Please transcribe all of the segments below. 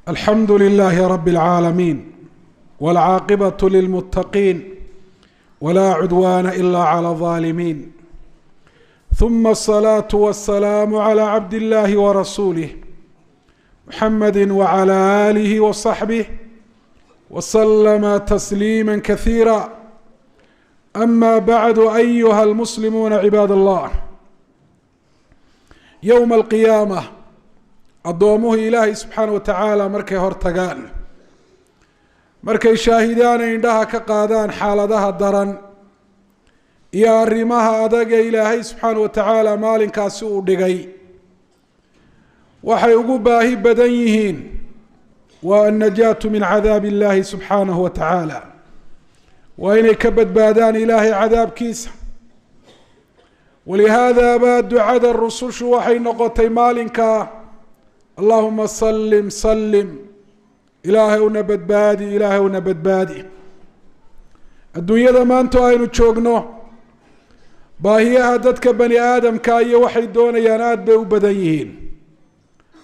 الحمد لله رب العالمين، والعاقبة للمتقين، ولا عدوان إلا على الظالمين، ثم الصلاة والسلام على عبد الله ورسوله محمد وعلى آله وصحبه وسلم تسليما كثيرا. أما بعد، أيها المسلمون عباد الله، يوم القيامة addoomuhu Ilaahay subxaana wa tacaala markay hor tagaan, markay shaahidaan ay indhaha ka qaadaan xaaladaha daran iyo arrimaha adag ee Ilaahay subxaana wa tacaala maalinkaasi uu dhigay, waxay ugu baahi badan yihiin waa annajaatu min cadaabi illaahi subxaanahu wa tacaala, waa inay ka badbaadaan Ilaahay cadaabkiisa. Walihaada baa ducada rusushu waxay noqotay maalinka allahuma salim salim, Ilaahay una badbaadi, Ilaahay una badbaadi. Adduunyada maanta aynu joogno, baahiyaha dadka bani aadamka iyo waxay doonayaan aada bay u badan yihiin,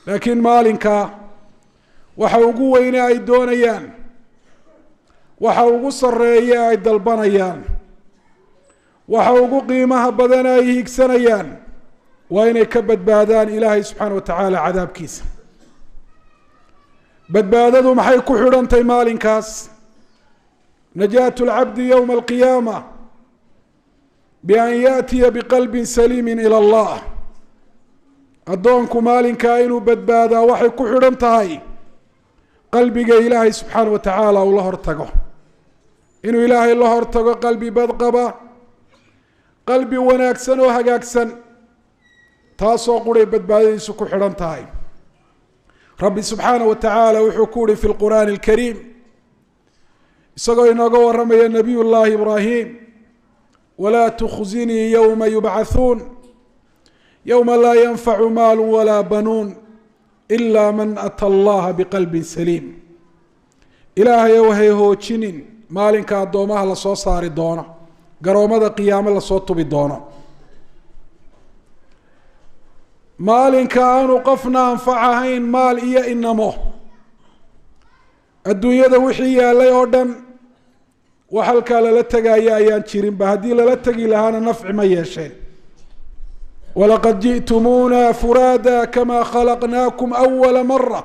laakiin maalinka waxa ugu weyne ay doonayaan, waxa ugu sareeya ay dalbanayaan, waxa ugu qiimaha badan ay hiigsanayaan waa inay ka badbaadaan Ilaahay subxaana wa tacaala cadaabkiisa. Badbaadadu maxay ku xidhantay maalinkaas? Najaatu lcabdi yowma alqiyaama bian yaأtiya biqalbin saliimi ilى allah. Addoonku maalinkaa inuu badbaadaa waxay ku xidhan tahay qalbiga Ilaahay subxaana wa tacaala uu la hortago, inuu Ilaahay la hortago qalbi badqaba, qalbi wanaagsan oo hagaagsan, taasoo quray badbaadadiisu ku xidhan tahay. Rabbi subxaana wa tacaala wuxuu ku uhi fi lqur'aani alkariim, isagoo inooga waramaya nabiy llaahi Ibraahim: walaa tukhzinii yowma yubcathuun, yowma laa yanfacu maalu walaa banuun ila man ata allaha biqalbin saliim. Ilaahay waxay hoojinin maalinka addoomaha lasoo saari doono, garoomada qiyaamo lasoo tubi doono, maalinka aanu qofna anfacahayn maal iyo inamo. Adduunyada wixii yaalay oo dhan wax halkaa lala tegaya ayaan jirinba, haddii lala tegi lahaana nafci ma yeesheen. Walaqad ji'tumuuna furaada kama khalaqnaakum awala mara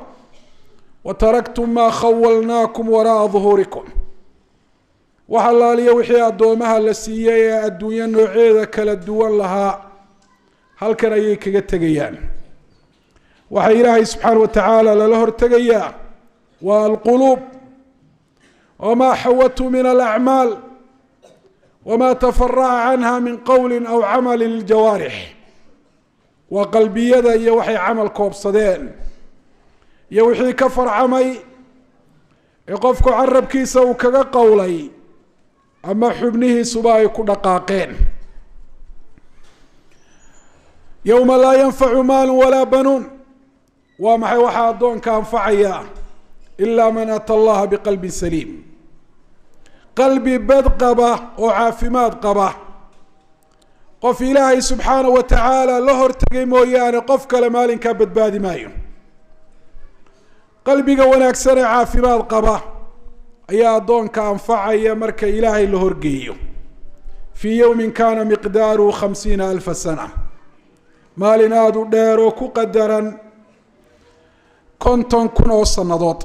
wataraktum maa khawalnaakum wara'a duhuurikum. Wax allaaliya wixii addoomaha la siiyey ee adduunyo nooceeda kala duwan lahaa halkan ayay kaga tegayaan. Waxaa Ilaahay subxaana wa tacaala lala hortegayaa waa alquluub, wamaa xawathu min alacmaal, wamaa tafaraca canha min qowli aw camali liljawaarix. Waa qalbiyada iyo waxay camal koobsadeen iyo wixii ka farcamay ee qofku carabkiisa uu kaga qowlay ama xubnihiisuba ay ku dhaqaaqeen. Yowma laa yanfacu maalu walaa banuun, waa maxay waxaa addoonka anfacaya? Ilaa man ata allaha biqalbin saliim, qalbi bad qaba oo caafimaad qaba, qof Ilaahay subxaana wa tacaala la hortegay mooyaane qof kale maalinkaa badbaadi maayo. Qalbiga wanaagsan ee caafimaad qaba ayaa addoonka anfacaya marka Ilaahay la horgeeyo fii yowmin kaana miqdaaruhu 50,000 sana, maalin aada u dheer oo ku qadaran 50,000 oo sanadood.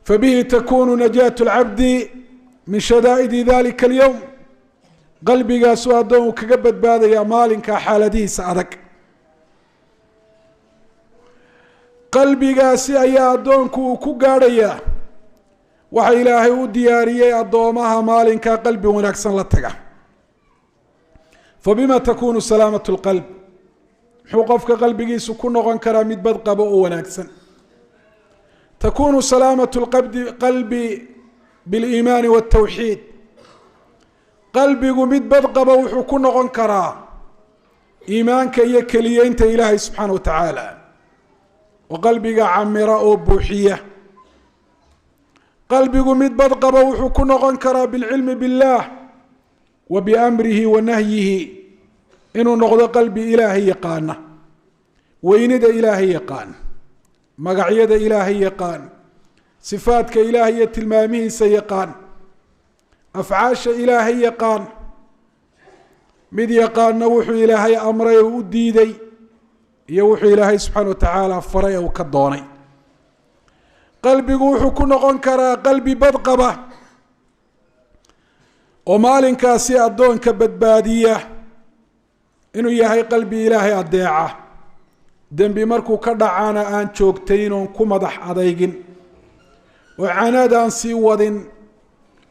Fabihi takunu najaatu lcabdi min shadaa'idi dalika alyowm, qalbigaasuu addoonku kaga badbaadayaa maalinka xaaladihiisa adag. Qalbigaasi ayaa addoonku uu ku gaadhayaa waxa Ilaahay u diyaariyey addoomaha maalinkaa qalbi wanaagsan la taga. Fa bima takunu salaamatu lqalb? Muxuu qofka qalbigiisu ku noqon karaa mid bad qabo oo wanaagsan? Takunu salaamatu qalbi biliimaani waltawxiid. Qalbigu mid bad qabo wuxuu ku noqon karaa iimaanka iyo keliyeynta Ilaahay subxaana wa tacaala, oo qalbiga camira oo buuxiya. Qalbigu mid bad qabo wuxuu ku noqon karaa bilcilmi biاllah wa biamrihi wa nahyihi, inuu noqdo qalbi Ilaahay yaqaana, weynida Ilaahay yaqaan, Magacyada Ilaahay yaqaan, sifaadka Ilaahay iyo tilmaamihiisa yaqaan, afcaasha Ilaahay yaqaan, mid yaqaana wuxuu Ilaahay amray oo u diiday iyo wuxuu Ilaahay subxaana wa tacaala faray ee uu ka doonay. Qalbigu wuxuu ku noqon karaa qalbi badqaba oo maalinkaasi addoonka badbaadiya inuu yahay qalbi Ilaahay adeeca, dembi markuu ka dhacana aan joogtayn oon ku madax adaygin oo canaad aan sii wadin,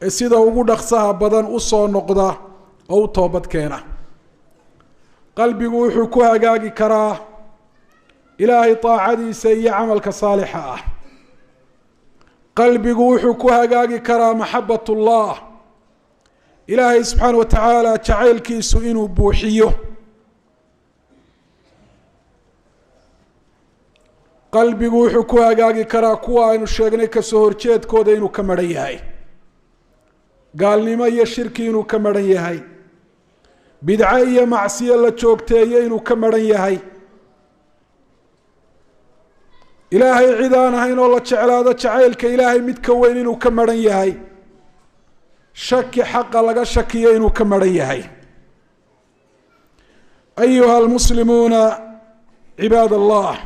ee sida ugu dhaqsaha badan u soo noqda oo u toobad keena. Qalbigu wuxuu ku hagaagi karaa Ilaahay taacadiisa iyo camalka saalixa ah. Qalbigu wuxuu ku hagaagi karaa maxabatullah, Ilaahay subxaana wa tacaala jacaylkiisu inuu buuxiyo. Qalbigu wuxuu ku hagaagi karaa kuwa aynu sheegnay kasoo horjeedkooda inuu ka maran yahay, gaalnimo iyo shirki inuu ka maran yahay, bidco iyo macsiyo la joogteeyo inuu ka maran yahay, Ilaahay cid aan ahayn oo la jeclaado jacaylka Ilaahay mid ka weyn inuu ka maran yahay, shaki xaqa laga shakiyo inuu ka maran yahay. Ayuha almuslimuuna cibaad allah,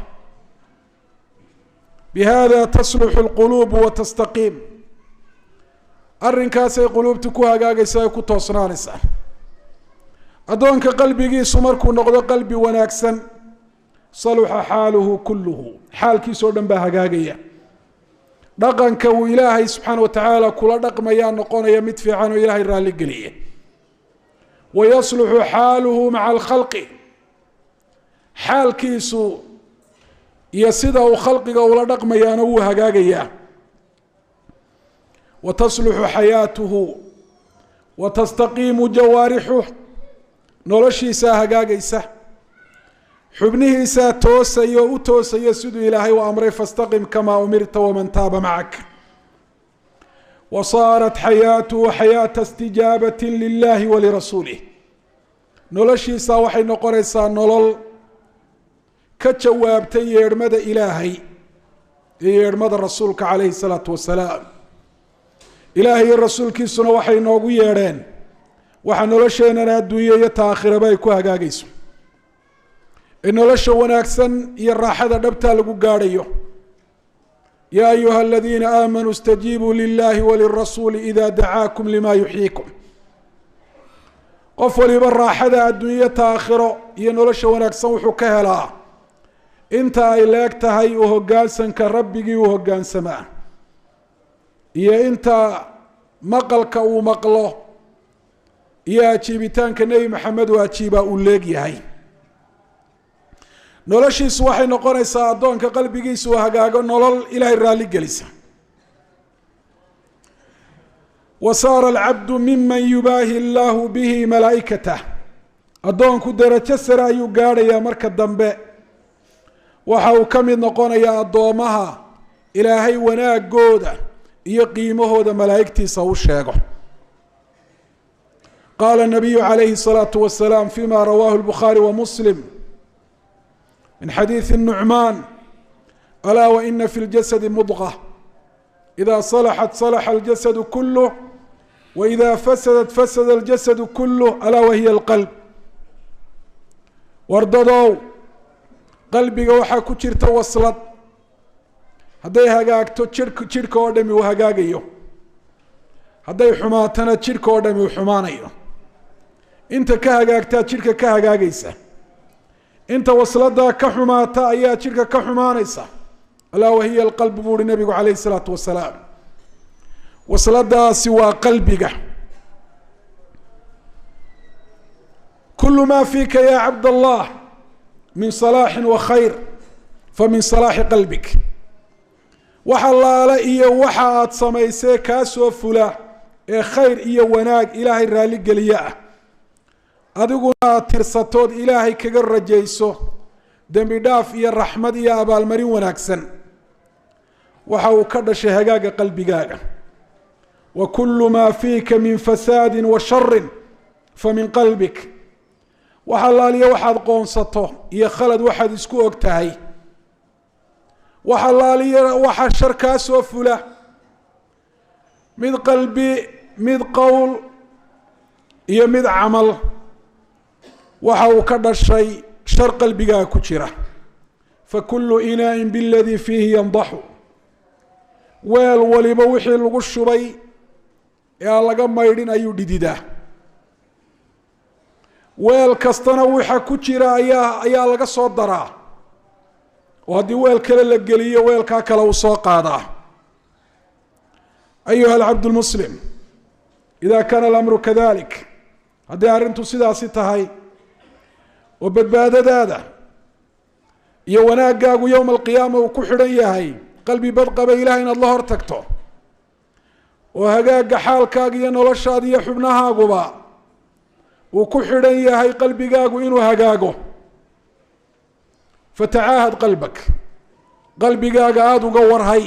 bihada tasluxu alquluubu wa tastaqiim. Arrinkaasay quluubtu ku hagaagaysaa ay ku toosnaanaysaa. Addoonka qalbigiisu markuu noqdo qalbi wanaagsan, saluxa xaaluhu kulluhu, xaalkiisoo dhan baa hagaagaya. Dhaqanka uu Ilaahay subxaana wa tacaala kula dhaqmayaa noqonaya mid fiican oo Ilaahay raalli geliya. Wayasluxu xaaluhu maca alkhalqi, xaalkiisu iyo sida uu khalqiga ula dhaqmayaana wuu hagaagayaa. Wa tasluxu xayaatuhu wa tastaqiimu jawaarixuh, noloshiisaa hagaagaysa, xubnihiisaa toosaya oo u toosaya siduu Ilaahay u amray, fastaqim kamaa umirta waman taaba macak. Wa saarat xayaatuhu xayaata istijaabati lilahi walirasuulih, noloshiisaa waxay noqonaysaa nolol ka jawaabtay yeedhmada Ilaahay iyo yeedhmada rasuulka calayhi salaatu wasalaam. Ilaahay iyo rasuulkiisuna waxay noogu yeedheen waxa nolosheenana adduunye iyo taakhiraba ay ku hagaagayso, ee nolosha wanaagsan iyo raaxada dhabtaa lagu gaadhayo. Yaa ayuha aladiina aamanuu istajiibuu lilahi walirasuuli ida dacaakum lima yuxyiikum. Qof waliba raaxada adduunye taakhiro iyo nolosha wanaagsan wuxuu ka helaa inta ay leeg tahay u hoggaansanka rabbigii u hoggaansamaa iyo inta maqalka uu maqlo iyo ajiibitaanka Nebi Maxamed uu ajiibaa uu leeg yahay. Noloshiisu waxay noqonaysaa addoonka qalbigiisu uu hagaago nolol Ilaahay raalli gelisa. Wa saara alcabdu miman yubaahi allaahu bihi malaa'ikatah, addoonku derajo sare ayuu gaadhayaa marka dambe. Waxa uu ka mid noqonayaa addoomaha Ilaahay wanaagooda iyo qiimahooda malaa'igtiisa u sheego. Qaala nabiyu calayhi الsalaatu wasalaam fima rawaahu lbukhaari wa muslim min xadiidi الnucmaan: alaa waina fi ljasadi mudqa, ida salaxat salaxa aljasadu kuluh, waida fasadat fasada aljasadu kuluh, alaa wahiya alqalb. Wardadow, qalbiga waxaa ku jirta waslad, hadday hagaagto jidhka oo dhami uu hagaagayo, hadday xumaatana jidhka oo dhami uu xumaanayo. Inta ka hagaagtaa jidhka ka hagaagaysa, inta wasladaa ka xumaata ayaa jidhka ka xumaanaysa. Alaa wahiya alqalb buu uhi nabigu calayhi salaatu wasalaam. Wasladaasi waa qalbiga. Kulu maa fiika ya cabd allah min salaaxin wa khayr fa min salaaxi qalbik. Wax allaale iyo waxa aada samaysee kaa soo fula ee khayr iyo wanaag Ilaahay raalligeliye ah, adiguna aada tirsatood Ilaahay kaga rajayso dembi dhaaf iyo raxmad iyo abaalmarin wanaagsan, waxa uu ka dhashay hagaaga qalbigaaga. Wa kulu maa fiika min fasaadi wa sharin fa min qalbik. Wax allaaliyo waxaad qoonsato iyo khalad waxaad isku og tahay, Waxa laaliya waxa shar kaa soo fula, mid qalbi, mid qowl iyo mid camal, waxa uu ka dhashay shar qalbigaaga ku jira. Fakulu inaain biladii fiihi yandaxu, weel waliba wixii lagu shubay ee aan laga maydhin ayuu dhididaa. Weel kastana waxa ku jira ayaa laga soo daraa, oo haddii weel kale la geliyo weelkaa kale uu soo qaadaa. Ayuha alcabd lmuslim, ida kaana alamru kadalik, haddii arrintu sidaasi tahay oo badbaadadaada iyo wanaaggaagu yowma alqiyaama uu ku xidhan yahay qalbi badqaba ilahay inaad la hor tagto, oo hagaagga xaalkaaga iyo noloshaada iyo xubnahaaguba uu ku xidhan yahay qalbigaagu inuu hagaago, fatacaahad qalbak, qalbigaaga aada uga warhay.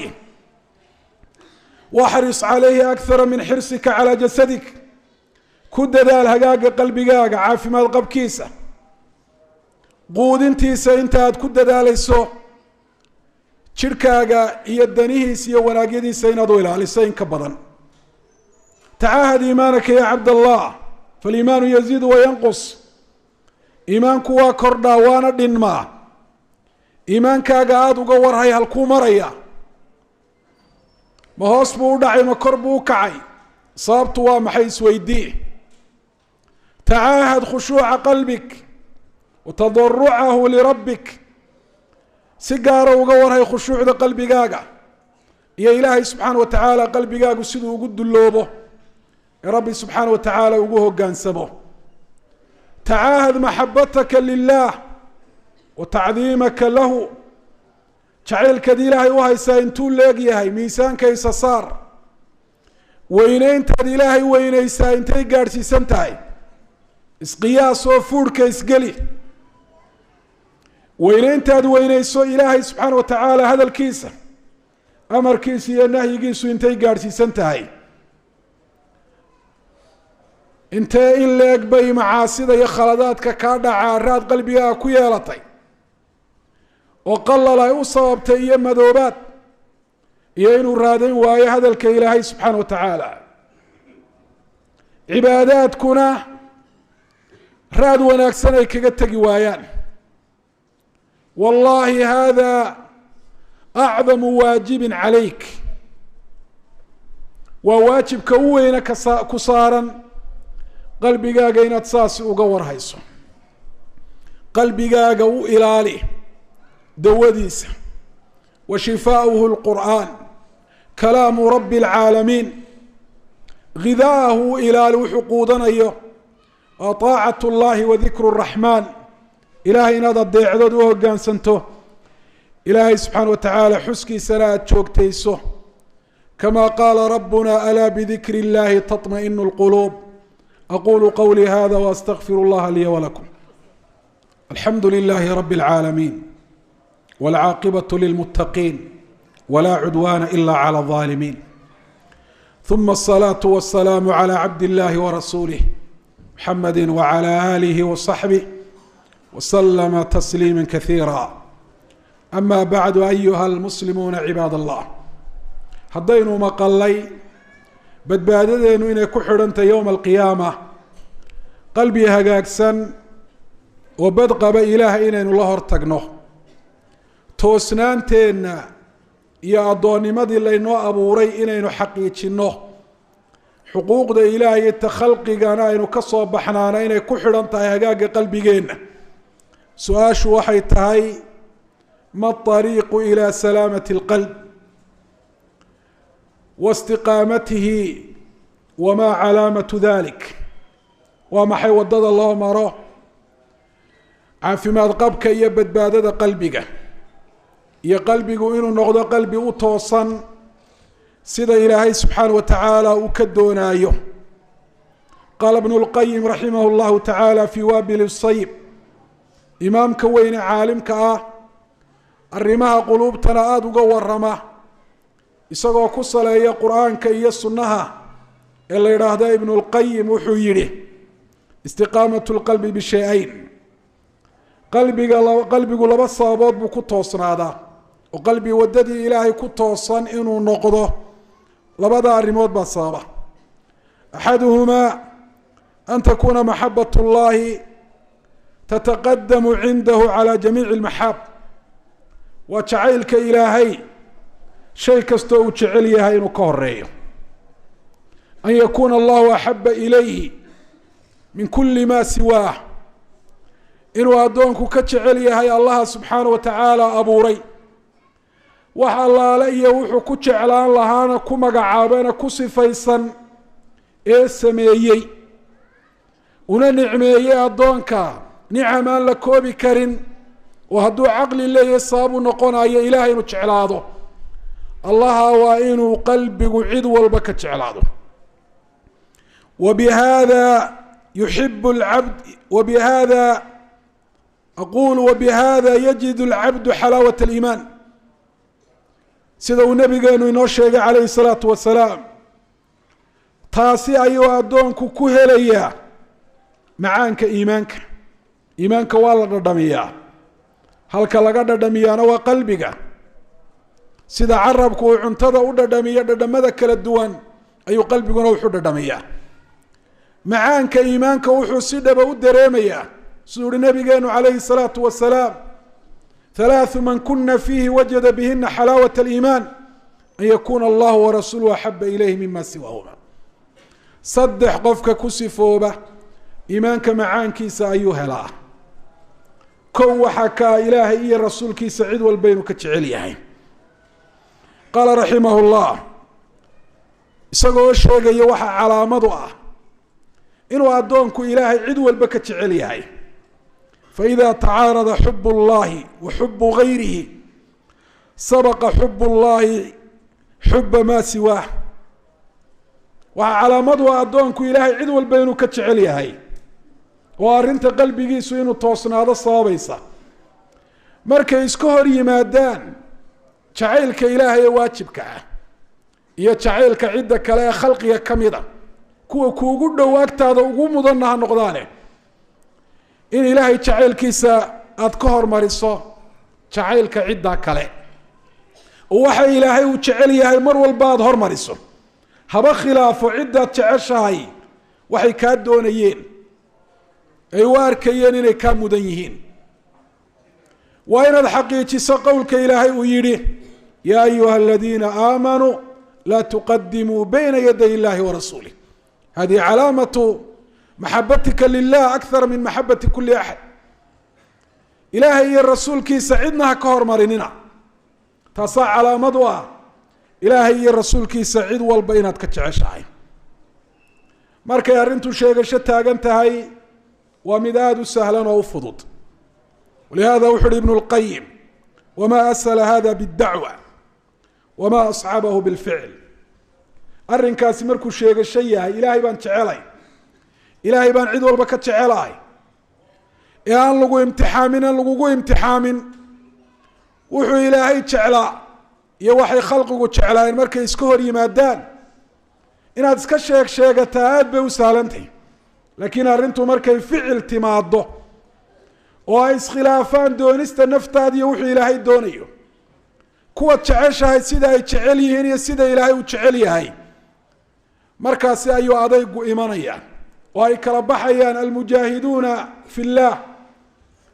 Waxris calayhi akthara min xirsika calaa jasadik, ku dadaal hagaagga qalbigaaga, caafimaad qabkiisa, quudintiisa inta aad ku dadaalayso jidhkaaga iyo danihiisa iyo wanaagyadiisa inaad u ilaaliso in ka badan. Tacaahad iimaanaka ya cabdallah, faaliimaanu yaziidu wayanqus, iimaanku waa kordhaa waana dhinmaa. Iimaankaaga aada uga warhay, halkuu maraya, ma hoos buu u dhacay, ma kor buu u kacay, sababtu waa maxay, isweydii. Tacaahad khushuuca qalbik wa tadarucahu lirabbik, si gaara uga warhay khushuucda qalbigaaga iyo ilaahay subxaana wa tacaala qalbigaagu siduu ugu dulloobo ee rabbi subxaana wa tacaala ugu hogaansamo. Tacaahad maxabataka lilah wa tacdiimaka lahu, jacaylkaad ilaahay u haysaa intuu leeg yahay miisaankaysa saar, weyneyntaad ilaahay weyneysaa intay gaadhsiisan tahay, isqiyaas oo fuudhka isgeli. Weyneyntaad weyneyso ilaahay subxaana wa tacaala hadalkiisa, amarkiisa iyo nahyigiisu intay gaadhsiisan tahay, intee in leeg bay macaasida iyo khaladaadka kaa dhacaa raad qalbigaaga ku yeelatay oo qalal ay u sababtay iyo madoobaad iyo inuu raadayn waayo hadalka ilaahay subxaana wa tacaala. Cibaadaadkuna raad wanaagsan ay kaga tegi waayaan. Wallahi hada acdamu waajibin calayk, waa waajibka u weyne ku saaran qalbigaaga inaad saasi uga warhayso. Qalbigaaga u ilaali dawadiisa, wa shifaauhu lqur'aan kalaamu rabbi alcaalamiin, gidaahu u ilaali wuxuu quudanayo waa taacat llahi wa dikru raxmaan, ilahay inaad adeecdood u hoggaansanto, ilaahay subxaana wa tacaala xuskiisana aada joogtayso. Kama qaala rabbuna alaa bidikri illahi taطmaئinu اlquluub. Aqulu qawlii hada waastagfir اllaha lii walakum. Alxamdu lilahi rabi اlcaalamiin wاlcaaqibaة lilmutaqiin wla cudwana ila clى الظaalimiin. ثuma الصlaaة والsalaam عlى cabd illahi warasuulih mxamedi wعlى alih وصaxbih wslma tasliima kasiira. Ama bacdu, ayuha almuslimuuna cibaad allah, haddaynu maqalay badbaadadeenu inay ku xidhantahy yowma alqiyaama qalbi hagaagsan oo badqaba ilaah inaynu la hor tagno, toosnaanteenna iyo addoonnimadii laynoo abuuray inaynu xaqiijinno, xuquuqda ilaah iyo ta khalqigana aynu ka soo baxnaana inay ku xidhan tahay hagaagga qalbigeenna. Su-aashu waxay tahay: ma ariiqu ilaa salaamati اlqalb wa istiqaamatihi wamaa calaamatu dalik? Waa maxay waddada loo maro caafimaad qabka iyo badbaadada qalbiga, iyo qalbigu inuu noqdo qalbi u toosan sida ilaahay subxaana wa tacaala uu ka doonaayo? Qaala ibnu lqayim raximah llahu tacaala fii waabil sayib, imaamka weyne caalimka ah, arrimaha quluubtana aada uga warama, isagoo ku saleeya qur-aanka iyo sunnaha, ee la yidhaahda ibnu lqayim wuxuu yidhi: istiqaamat lqalbi bishay-ayn, qalbiga qalbigu laba sababood buu ku toosnaadaa Oo qalbi waddadii Ilaahay ku toosan inuu noqdo labada arrimood baa sababa. Axaduhumaa an takuuna maxabat اllahi tataqadamu cindahu calى jamiici اlmaxaab, waa jacaylka Ilaahay shay kastoo uu jecel yahay inuu ka horeeyo. An yakuuna allahu axaba ilayhi min kuli ma siwaah, inuu addoonku ka jecel yahay Allaha subxaanaه wa tacaala abuuray wax allaale iyo wuxuu ku jeclaan lahaana ku magacaabana ku sifaysan ee sameeyey una nicmeeyey addoonka nicam aan la koobi karin, oo hadduu caqli leeyahay sababu noqonayo Ilahay inuu jeclaado. Allaha waa inuu qalbigu cid walba ka jeclaado. Wa bihada yuxibu lcabd, wa bihada aqul, wa bihada yajid alcabdu xalaawat aliimaan, sida uu nabigeenu inoo sheegay calayhi الsalaatu wasalaam. Taasi ayuu addoonku ku helayaa macaanka iimaanka. Iimaanka waa la dhadhamiyaa, halka laga dhadhamiyaana waa qalbiga. Sida carabku uu cuntada u dhadhamiyo dhadhamada kala duwan, ayuu qalbiguna wuxu dhadhamiyaa macaanka iimaanka. Wuxuu si dhaba u dareemayaa siduu uhi nabigeenu calayhi الsalaatu wasalaam: ثalaaثu man kuna fiihi wajada bihina xalaawat aliimaan, an yakuna allahu warasuuluhu axaba ilayhi mima siwaahuma. Saddex qofka ku sifooba iimaanka macaankiisa ayuu helaa. Kow waxaa kaa Ilaahay iyo rasuulkiisa cid walba inuu ka jecel yahay. Qaala raximah llah, isagoo sheegaya waxaa calaamadu ah inuu addoonku Ilaahay cid walba ka jecel yahay: faإida tacaarada xub اllahi wa xubu gayrihi, sabaqa xub اllahi xuba ma siwaah. Waxaa calaamadu ah addoonku Ilaahay cid walba inuu ka jecel yahay, oo arrinta qalbigiisu inuu toosnaado sababaysa, markay iska hor yimaadaan jacaylka Ilaahay ee waajibka ah iyo jacaylka cidda kale ee khalqiga ka mid a, kuwa kuugu dhow agtaada ugu mudanna ha noqdaane, in Ilaahay jacaylkiisa aada ka hormariso jacaylka ciddaa kale, oo waxa Ilaahay uu jecel yahay mar walba aada hormariso, haba khilaafo ciddaad jeceshahay waxay kaa doonayeen ay u arkayeen inay kaa mudan yihiin. Waa inaad xaqiijiso qowlka Ilaahay uu yidhi: yaa ayuha aladiina aamanuu laa tuqadimuu bayna yaday illahi warasuulih. Hadihi calaamatu maxabatika lilah akthar min maxabati kuli axad. Ilaahay iyo rasuulkiisa cidna ha ka hormarinina, taasaa calaamad u ah Ilaahay iyo rasuulkiisa cid walba inaad ka jeceshahay. Markay arrintu sheegasho taagan tahay, waa mid aada u sahlan oo u fudud. Walihada wuxu uhi Ibnu lqayim: wma ashala hada bاdacwa wma ascabahu bilficl. Arrinkaasi markuu sheegasho yahay, Ilaahay baan jecelay, Ilaahay baan cid walba ka jecelahay, ee aan lagu imtixaamin, aan lagugu imtixaamin wuxuu Ilaahay jeclaa iyo waxay khalqigu jeclaayeen markay iska hor yimaadaan, inaad iska sheeg sheegataa aada bay u sahlantahy. Laakiin arrintu markay ficil timaado oo ay iskhilaafaan doonista naftaada iyo wuxuu Ilaahay doonayo, kuwaad jeceshahay sida ay jecel yihiin iyo sida Ilaahay uu jecel yahay, markaasi ayuu adaygu imanaya oo ay kala baxayaan almujaahiduuna fi llah,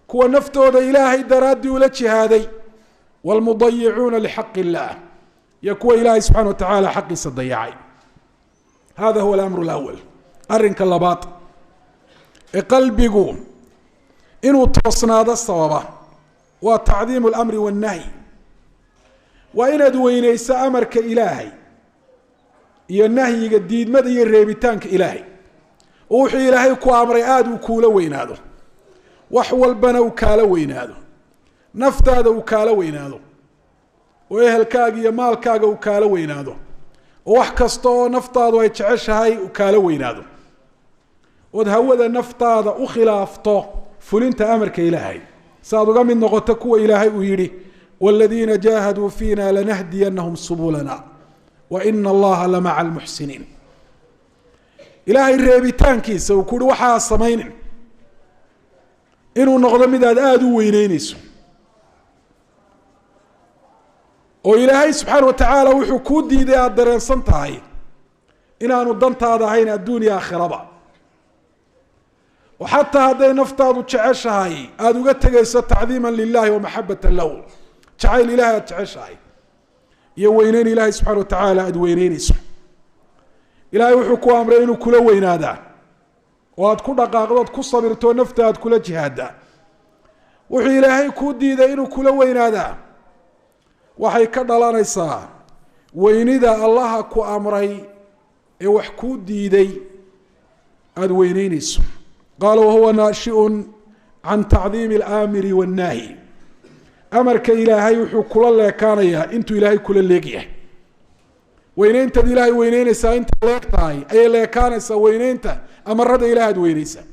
kuwa naftooda Ilaahay daraaddii ula jihaaday, waalmudayicuuna lixaq illah, iyo kuwa Ilaahay subxana wa tacaala xaqiisa dayacay. Hada huwa alamru alawal. Arrinka labaad ee qalbigu inuu toosnaado sababa waa tacdiimu alamri wannahyi, waa inaad weyneyso amarka Ilaahay iyo nahyiga, diidmada iyo reebitaanka Ilaahay, oo wuxuu Ilaahay ku amray aada uu kuula weynaado, wax walbana uu kaala weynaado, naftaada uu kaala weynaado, oo ehelkaaga iyo maalkaaga uu kaala weynaado, oo wax kasta oo naftaadu ay jeceshahay uu kaala weynaado, ood hawada naftaada u khilaafto fulinta amarka Ilaahay, si aad uga mid noqoto kuwa Ilaahay uu yidhi: wاladiina jaahaduu fiina lanahdiyanahum subulana waina allaha lamaca almuxsiniin. Ilaahay reebitaankiisa uu ku uhi waxaa samaynin inuu noqdo mid aad aada u weyneyneyso. Oo Ilaahay subxaana wa tacaala wuxuu kuu diiday aada dareensan tahay inaanu dantaada ahayn adduun iyo aakhiraba, oo xataa hadday naftaadu jeceshahay aada uga tegayso tacdiima lilahi wa maxabatan lahu, jacayl Ilahay aada jeceshahay iyo weyneyn Ilahay subxana wa tacaala aada weyneyneyso. Ilahay wuxuu ku amray inuu kula weynaadaa oo aad ku dhaqaaqdo, oad ku sabirto, nafta aad kula jihaaddaa. Wuxuu Ilaahay kuu diiday inuu kula weynaadaa waxay ka dhalanaysaa weynida Allaha ku amray ee wax kuu diiday aada weyneyneyso. Qaala wahuwa naashiun can tacdiimi alaamiri wannaahi. Amarka Ilaahay wuxuu kula leekaanayaa intuu Ilaahay kula leegyahay. Weyneyntaad Ilaahay weyneyneysaa inta leeg tahay ayay leekaanaysaa weyneynta amarada Ilahay aad weyneysaa.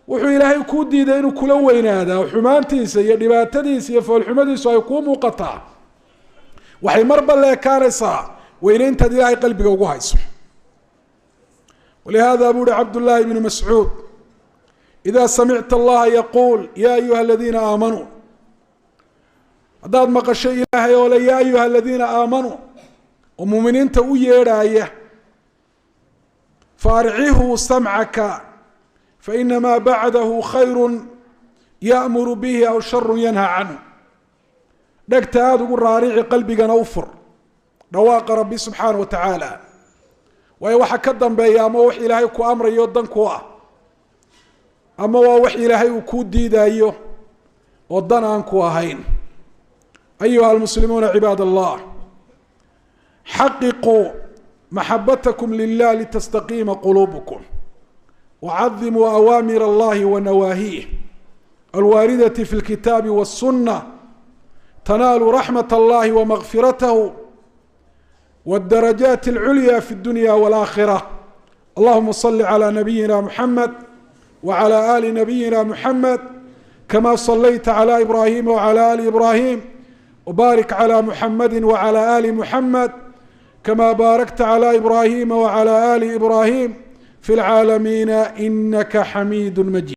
Wuxuu Ilaahay kuu diiday inuu kula weynaadaa, xumaantiisa iyo dhibaatadiisa iyo foolxumadiisu ay kuu muuqataa, waxay marba leekaanaysaa weyneyntaad Ilaahay qalbiga ugu hayso. Walihada buu uhi Cabdullaahi bnu Mascuud: ida samicta Allaha yaquul ya ayuha aladiina aamanuu, haddaad maqasho Ilaahay oo le ya ayuha aladiina aamanuu, oo muuminiinta u yeedhaaya, faarcihu samcaka fainamaa bacdahu khayru ya'muru bihi aw sharu yanha canhu. Dhegta aada ugu raarici, qalbigana u fur dhawaaqa Rabbi subxaana wa tacaala, waayo waxa ka dambeeya ama wax Ilaahay ku amrayo dan ku ah, ama waa wax Ilaahay uu kuu diidayo oo dan aan ku ahayn. Ayuha almuslimuuna cibaad Allah, xaqiquu maxabatakum lilah litastaqiima quluubukum, wacadimuu awaamir allahi wa nawaahiih alwaaridati fi lkitaabi waالsuna, tanaaluu raxmat allahi wamakfiratahu wاdarajaat اlculya fi اdunya wاlaakhira. Allahuma صli عlى nabiyina Muxamed wعlى ali nabiyina Muxamed kama صlayta عlى Ibrahima wعlى ali Ibrahim, wbarik عlى Muxamadi wعlى ali Muxamed kama baarakta عlى Ibrahima wعlى ali Ibrahim fi اlcaalamiina inaka xamiid majid.